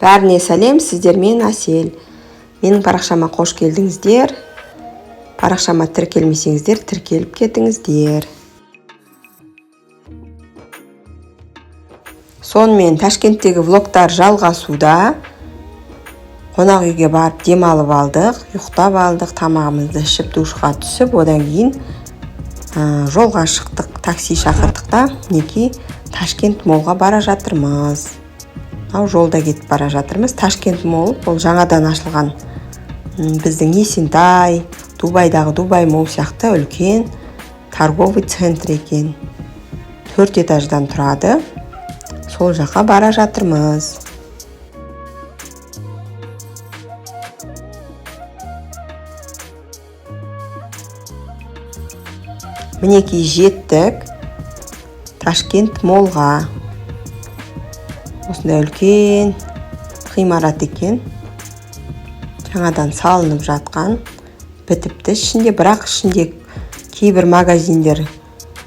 Бәріне сәлем, сіздермен Әсел. Менің парақшама қош келдіңіздер. Парақшама тіркелмесеңіздер, тіркеліп кетіңіздер. Сонымен, Ташкенттегі влогтар жалғасуда. Қонақ үйге барып демалып алдық, ұйықтап алдық, тамағымызды ішіп, душқа түсіп, одан кейін жолға шықтық, такси шақырдық та, мінекей, Ташкент Молға бара жатырмыз. Мынау жолда кетіп бара жатырмыз. Ташкент Мол бұл жаңадан ашылған, біздің Есентай, Дубайдағы Дубай Мол сияқты үлкен торговый центр екен. Төрт этаждан тұрады. Сол жаққа бара жатырмыз. Мінекей, жеттік Ташкент Молға. Осындай үлкен ғимарат екен, жаңадан салынып жатқан, бітіпті ішінде, бірақ ішінде кейбір магазиндер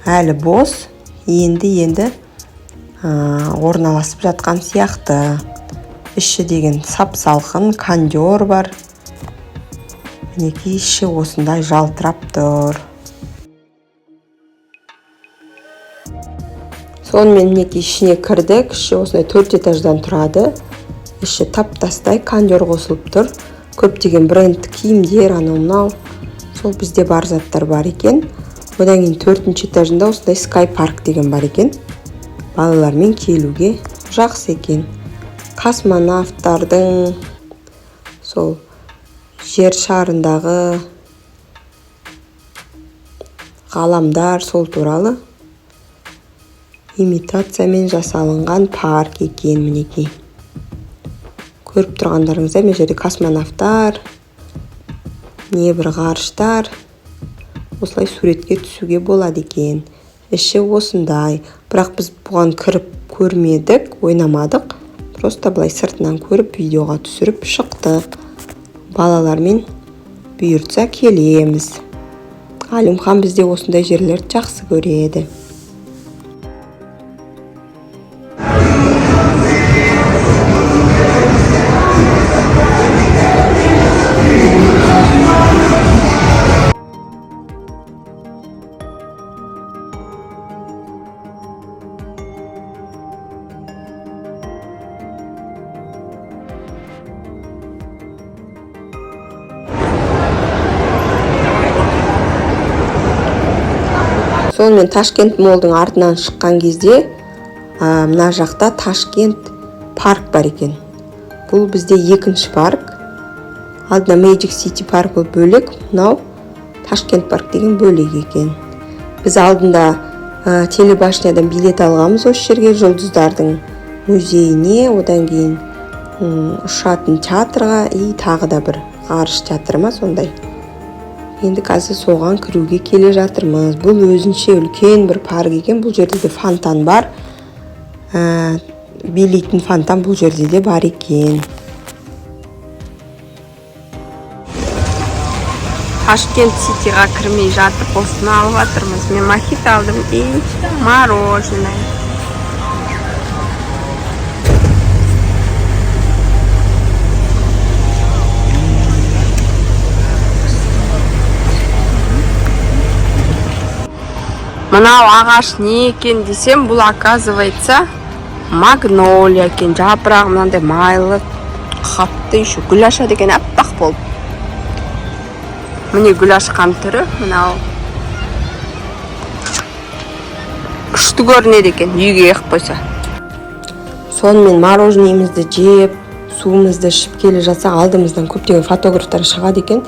әлі бос, енді енді орналасып жатқан сияқты. Іші деген сап салқын, кондер бар. Мінекей, іші осындай жалтырап тұр. Сонымен, мінекей, ішіне кірдік. Іші осындай төрт этаждан тұрады. Іші тап тастай, кондер қосылып тұр. Көптеген бренд киімдер, анау мынау сол бізде бар заттар бар екен. Одан кейін төртінші этажында осындай скай парк деген бар екен, балалармен келуге жақсы екен. Космонавттардың, сол жер шарындағы ғаламдар, сол туралы имитациямен жасалынған парк екен. Мінекей, көріп тұрғандарыңыздай, мына жерде космонавтар, небір ғарыштар, осылай суретке түсуге болады екен. Іші осындай, бірақ біз бұған кіріп көрмедік, ойнамадық, просто былай сыртынан көріп, видеоға түсіріп шықтық. Балалармен бұйыртса келеміз. Әлімхан бізде осындай жерлерді жақсы көреді. Сонымен, Ташкент Молдың артынан шыққан кезде мына жақта Ташкент парк бар екен. Бұл бізде екінші парк. Алдында Magic City парк, ол бөлек, мынау Ташкент парк деген бөлек екен. Біз алдында телебашнядан билет алғанбыз осы жерге, жұлдыздардың музейіне, одан кейін ұшатын театрға и тағы да бір ғарыш театры ма, сондай. Енді қазір соған кіруге келе жатырмыз. Бұл өзінше үлкен бір парк екен. Бұл жерде де фонтан бар, билейтін фонтан бұл жерде де бар екен. Ташкент Ситиға кірмей жатып, осыны алып жатырмыз. Мен мохито алдым и мороженое. Мынау ағаш не екен десем, бұл, оказывается, магнолия екен. Жапырағы мынандай майлы, қатты, еще гүл ашады екен аппақ болып. Міне, гүл ашқан түрі мынау. Күшті көрінеді екен үйге егіп қойса. Сонымен, мороженыйымызды жеп, суымызды ішіп келе жатсақ, алдымыздан көптеген фотографтар шығады екен.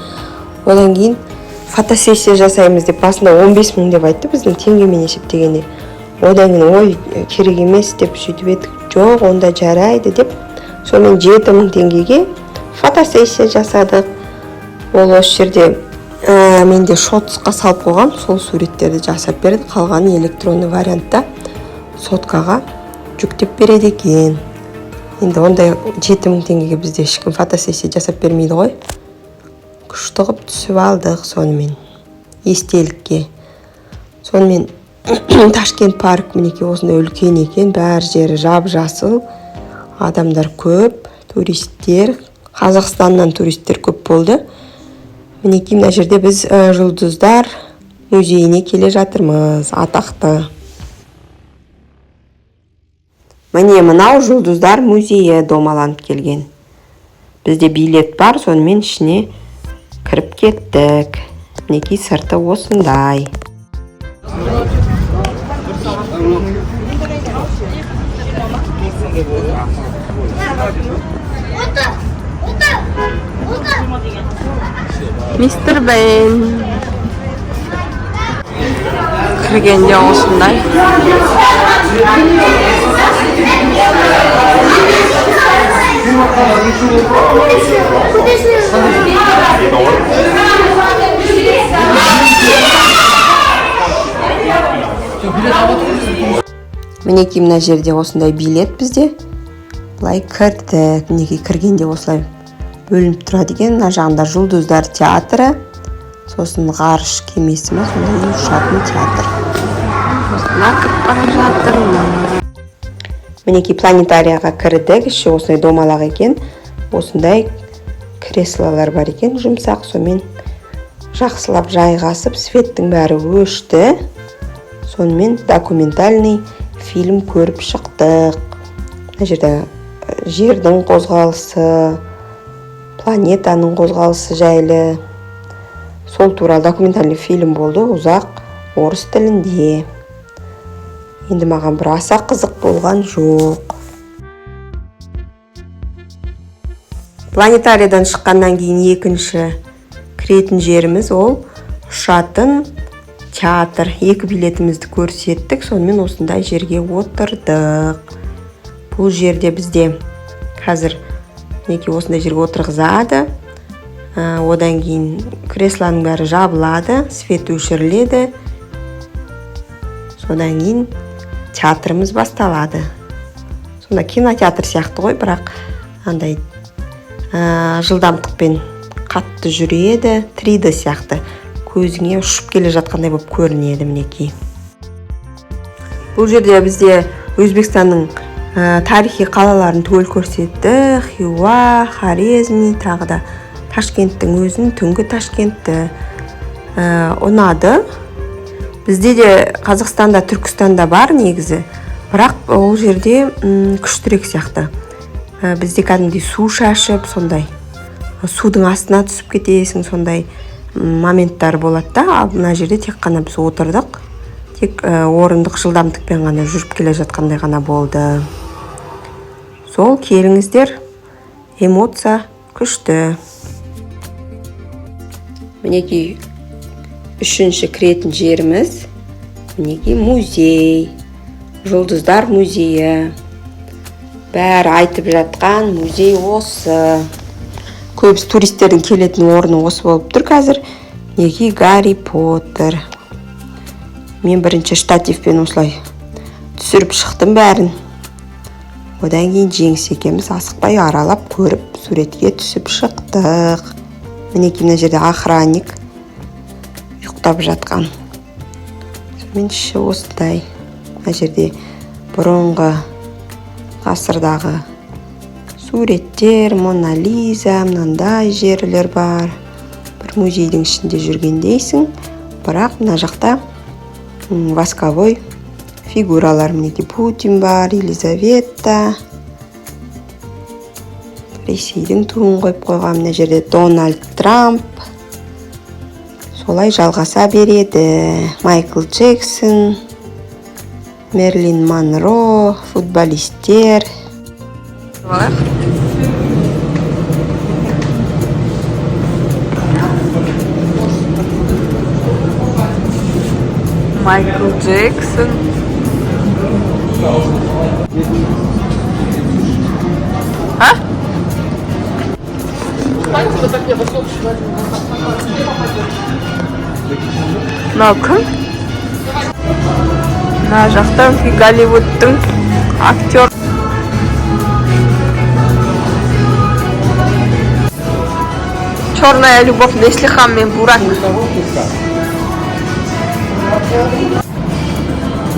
Одан кейін фотосессия жасаймыз деп, басында 15 мың деп айтты, біздің теңгемен есептегенде. Одан кейін ой, керек емес деп сөйтіп едік, жоқ, онда жарайды деп, сонымен 7000 теңгеге фотосессия жасадық. Ол осы жерде менде шотсқа салып қойғам, сол суреттерді жасап берді. Қалғанын электронный вариантта соткаға жүктеп береді екен. Енді ондай 7000 теңгеге бізде ешкім фотосессия жасап бермейді ғой. Күшті қылып түсіп алдық сонымен естелікке. Сонымен, Ташкент парк, мінекей, осындай үлкен екен. Бәр жері жап жасыл, адамдар көп. Туристер, Қазақстаннан туристер көп болды. Мінекей, мына жерде біз Жұлдыздар музейіне келе жатырмыз, атақты. Міне, мынау Жұлдыздар музейі домаланып келген. Бізде билет бар, сонымен ішіне кіріп кеттік. Мінекей, сырты осындай. Мистер Бен. Кіргенде осындай. Мінекей, мына жерде осындай билет бізде. Былай кірдік. Мінекей, кіргенде осылай бөлініп тұрады екен. Мына жағында Жұлдыздар театры, сосын ғарыш кемесі ма, сондай ұшатын театр. Осында кіріп бара жатырмын. Мінекей, планетарияға кірдік. Іші осындай домалақ екен. Осындай креслолар бар екен, жұмсақ. Сонымен жақсылап жайғасып, светтің бәрі өшті. Сонымен документальный фильм көріп шықтық. Мына жерде жердің қозғалысы, планетаның қозғалысы жайлы, сол туралы документальный фильм болды, ұзақ, орыс тілінде. Енді маған бір аса қызық болған жоқ. Планетариядан шыққаннан кейін екінші кіретін жеріміз ол ұшатын театр. Екі билетімізді көрсеттік, сонымен осындай жерге отырдық. Бұл жерде бізде қазір, мінекей, осындай жерге отырғызады. Одан кейін креслоның бәрі жабылады, свет өшіріледі. Содан кейін театрымыз басталады. Сонда кинотеатр сияқты ғой, бірақ андай жылдамдықпен қатты жүреді, 3D сияқты, көзіңе ұшып келе жатқандай болып көрінеді. Мінекей, бұл жерде бізде Өзбекстанның тарихи қалаларын түгел көрсетті: Хиуа, Хорезми, тағы да Ташкенттің өзін, түнгі Ташкентті. Ұнады. Бізде де Қазақстанда, Түркістанда бар негізі, бірақ ол жерде күштірек сияқты. Бізде кәдімгідей су шашып, сондай судың астына түсіп кетесің, сондай моменттар болады да. Ал мына жерде тек қана біз отырдық, тек орындық жылдамдықпен ғана жүріп келе жатқандай ғана болды. Сол, келіңіздер, эмоция күшті. Мінекей, үшінші кіретін жеріміз, мінекей, музей, Жұлдыздар музейі. Бәрі айтып жатқан музей осы. Көбісі туристердің келетін орны осы болып тұр қазір. Мінекей, Гарри Поттер. Мен бірінші штативпен осылай түсіріп шықтым бәрін. Одан кейін Жеңіс екеуміз асықпай аралап көріп, суретке түсіп шықтық. Мінекей, мына жерде охранник ұйықтап жатқан. Сонымен іші осындай. Мына жерде бұрынғы ғасырдағы суреттер, Мона Лиза, мынандай жерлер бар. Бір музейдің ішінде жүргендейсің, бірақ мына жақта восковой фигуралар. Мінекей, Путин бар, Елизавета, Ресейдің туын қойып қойған. Мына жерде Дональд Трамп, солай жалғаса береді. Майкл Джексон, Мерлин Монро, футболисттер. Алайық. Майкл Джексон. А? Давайте вот так я вас общий возьму. Мынау кім? Мына жақта Голливудтың актер. Черная любовь, Неслихан мен Бурак.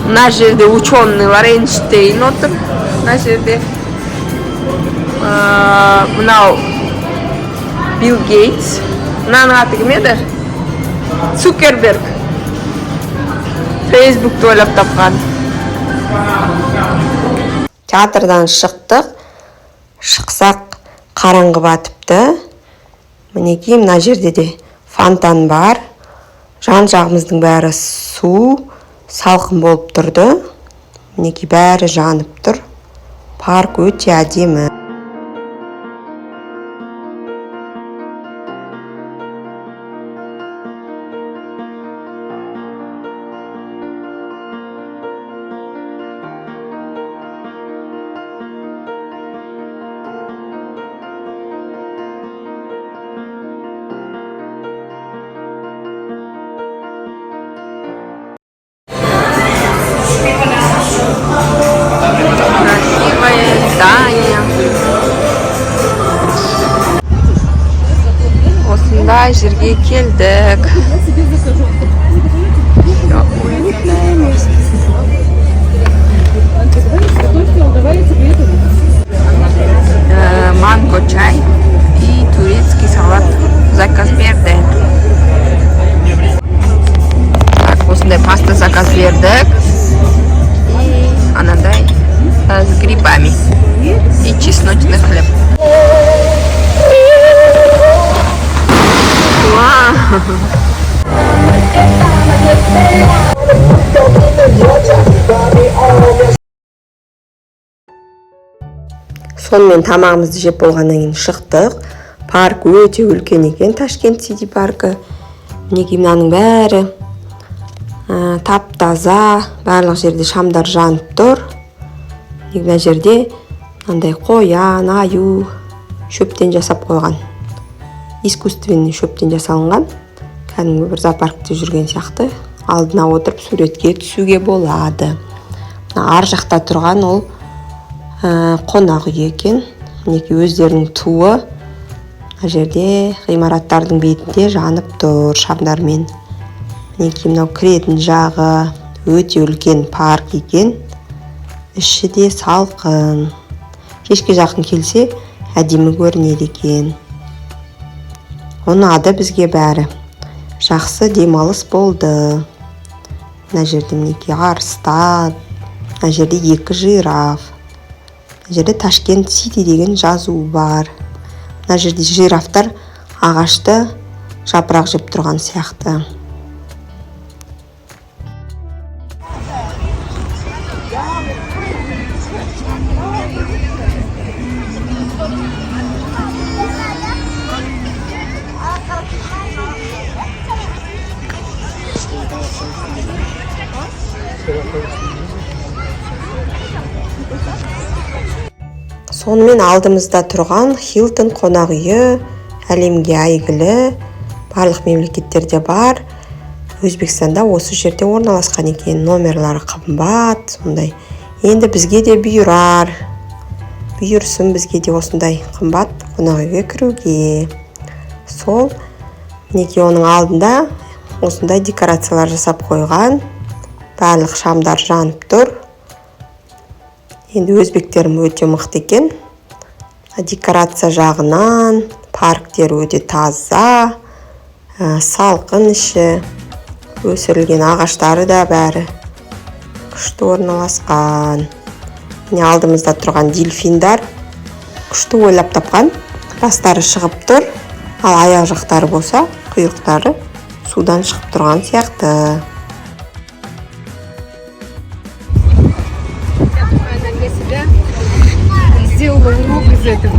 Мына жерде ученыйлар, Эйнштейн отыр. Мына жерде Мынау Билл Гейтс. Мынаның аты кім еді? Цукерберг. Фейсбукты ойлап тапқан. Театрдан шықтық. Шықсақ, қараңғы батыпты. Мінекей, мына жерде де фонтан бар. Жан жағымыздың бәрі су, салқын болып тұрды. Мінекей, бәрі жанып тұр. Парк өте әдемі. Красивое здание. Осындай жерге келдік. Всё, уютное место. Давай я тебе это. Манго чай и турецкий салат заказ берді. Так, осындай паста заказ бердік. И анандай с грибами. И чесночный хлеб. Вау! Сонымен, тамағымызды жеп болғаннан кейін шықтық. Парк өте үлкен екен, Ташкент Сити паркі. Мінекей, мынаның бәрі тап таза, барлық жерде шамдар жанып тұр. Мінекей, мына жерде мынандай қоян, аю шөптен жасап қойған, искусственный шөптен жасалынған, кәдімгі бір зоопаркте жүрген сияқты. Алдына отырып суретке түсуге болады. Мына ар жақта тұрған ол қонақ үй екен. Мінекей, өздерінің туы мына жерде ғимараттардың бетінде жанып тұр шамдармен. Мінекей, мынау кіретін жағы. Өте үлкен парк екен, іші де салқын. Кешке жақын келсе, әдемі көрінеді екен. Ұнады бізге бәрі, жақсы демалыс болды. Мына жерде, мінекей, арыстан, мына жерде екі жираф, мына жерде «Ташкент Сити» деген жазу бар. Мына жерде жирафтар ағашты жапырақ жеп тұрған сияқты. Сонымен, алдымызда тұрған Хилтон қонақ үйі әлемге әйгілі, барлық мемлекеттерде бар. Өзбекстанда осы жерде орналасқан екен. Номерлары қымбат сондай. Енді бізге де бұйырар, бұйырсын бізге де осындай қымбат қонақ үйге кіруге. Сол, мінекей, оның алдында осындай декорациялар жасап қойған, барлық шамдар жанып тұр. Енді өзбектерім өте мықты екен декорация жағынан. Парктер өте таза, салқын іші, өсірілген ағаштары да бәрі күшті орналасқан. Міне, алдымызда тұрған дельфиндар күшті ойлап тапқан: бастары шығып тұр, ал аяқ жақтары болса, құйрықтары судан шығып тұрған сияқты. Она для себя сделала урок из этого.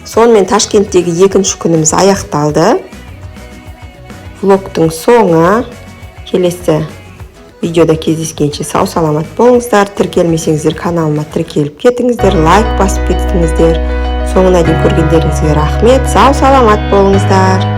Сонымен, Ташкенттегі екінші күніміз аяқталды. Влогтың соңы. Келесі видеода кездескенше сау саламат болыңыздар. Тіркелмесеңіздер, каналыма тіркеліп кетіңіздер, лайк басып кетіңіздер. Соңына дейін көргендеріңізге рахмет. Сау саламат болыңыздар.